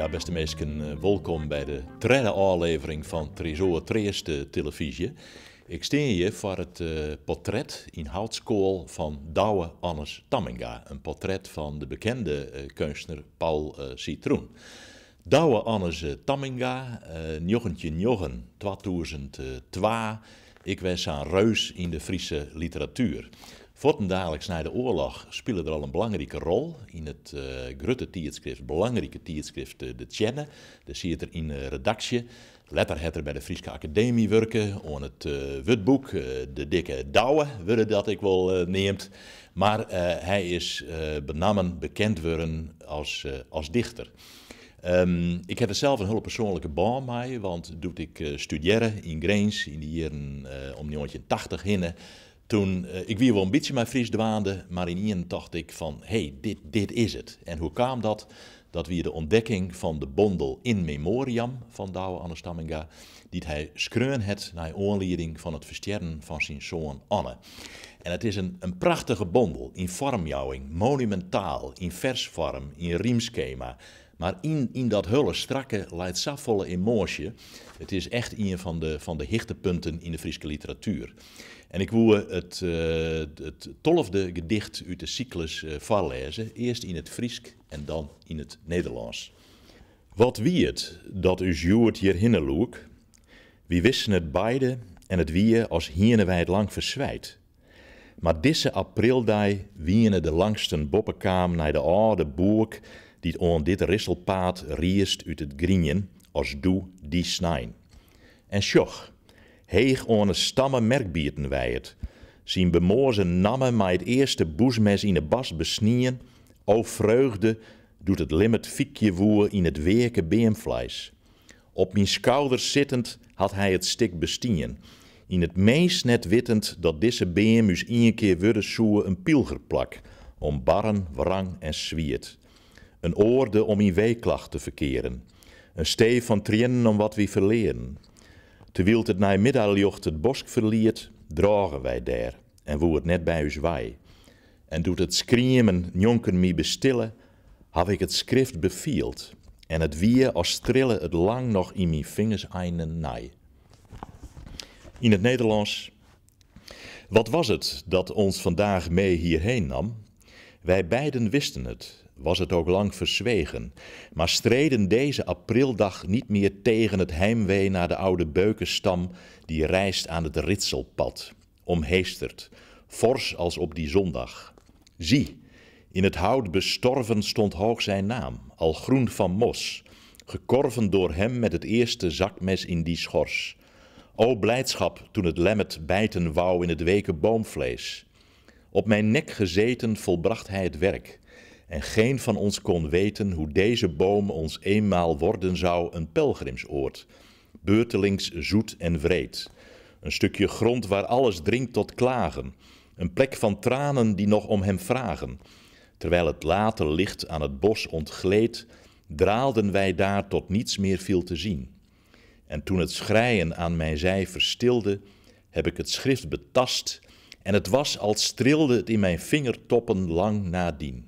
Ja, beste minsken, wolkom by de tredde ôflevering fan Tresoar Treast Televyzje. Ik stean hjir foar it portret yn houtskoal fan Douwe Annes Tamminga. In portret fan de bekende keunstner Paul Citroen. Douwe Annes Tamminga, 1909, 2002, ek wer sa'n reus yn de Fryske literatuer. Fuortendaliks nei de oarloch spile er al in belangrike rol yn it grutte tiidskrift, belangrike tiidskrift De Tsjerne. Dêr siet er yn de redaksje. Letter hat er by de Fryske Akademy wurke oan it wurdboek, de Dikke Douwe wurde dat ek wol neamd. Mar hy is benammen bekend wurden as dichter. Ik ha der sels in hiele persoanlike bân mei, want doe't ik studearre yn Grins yn de jierren om 1980 hinne, toen, ik wie wol in bytsje mei Frysk dwaande, mar ynienen tocht ik fan, hé, dit, dit is it. En hoe kaam dat? Dat wie de ûntdekking fan de bondel In Memoriam fan Douwe Annes Tamminga, dy't hy skreaun hat nei oanlieding fan it ferstjerren fan syn soan Anne. En it is in prachtige bondel, yn foarmjouwing, monumintaal, yn fersfoarm, yn rymskema. Mar yn dat hiele strakke leit safolle emoasje. It is echt ien fan de hichtepunten yn de Fryske literatuer. En ik woe it tolfde gedicht út de syklus foarlêze, earst yn it Frysk en dan yn it Nederlânsk. Wat wie it dat ús hjoed hjirhinne loek? Wy wisten it beide en it wie as hiene wy it lang ferswijd. Mar dizze aprildei wiene de langsten boppe kaam nei de âlde boek dy't oan dit risselpaad riist út it grien as doe dy snein. En sjoch, heech oan 'e stamme merkbieten wy it, syn bemoaze namme mei it earste bûsmes yn 'e bast besnien, o freugde, doe't it limmet fykje woe yn it weake beamfleis. Op myn skouders sittend hat hy it stik bestien, yn it minst net wittend dat dizze beam ús ien kear wurde soe in pylgerplak om barren, wrang en swiet. In oarde om yn weeklacht te ferkearen. In stee fan triennen om wat wy ferlearen. Terwyl't it neimiddeiljocht it bosk ferliet, drôgen wy dêr en woe it net by ús wei. En doe't it skriemen njonken my bestille, haw ik it skrift befield en it wie as trille it lang noch yn myn fingerseinen nei. Yn it Nederlânsk, Wat was het dat ons vandaag mee hierheen nam? Wij beiden wisten het, was het ook lang verzwegen, maar streden deze aprildag niet meer tegen het heimwee naar de oude beukenstam die rijst aan het ritselpad, omheesterd, fors als op die zondag. Zie, in het hout bestorven stond hoog zijn naam, al groen van mos, gekorven door hem met het eerste zakmes in die schors. O blijdschap toen het lemmet bijten wou in het weke boomvlees. Op mijn nek gezeten volbracht hij het werk. En geen van ons kon weten hoe deze boom ons eenmaal worden zou een pelgrimsoord, beurtelings zoet en wreed. Een stukje grond waar alles dringt tot klagen, een plek van tranen die nog om hem vragen. Terwijl het late licht aan het bos ontgleed, draalden wij daar tot niets meer viel te zien. En toen het schreien aan mijn zij verstilde, heb ik het schrift betast en het was als trilde het in mijn vingertoppen lang nadien.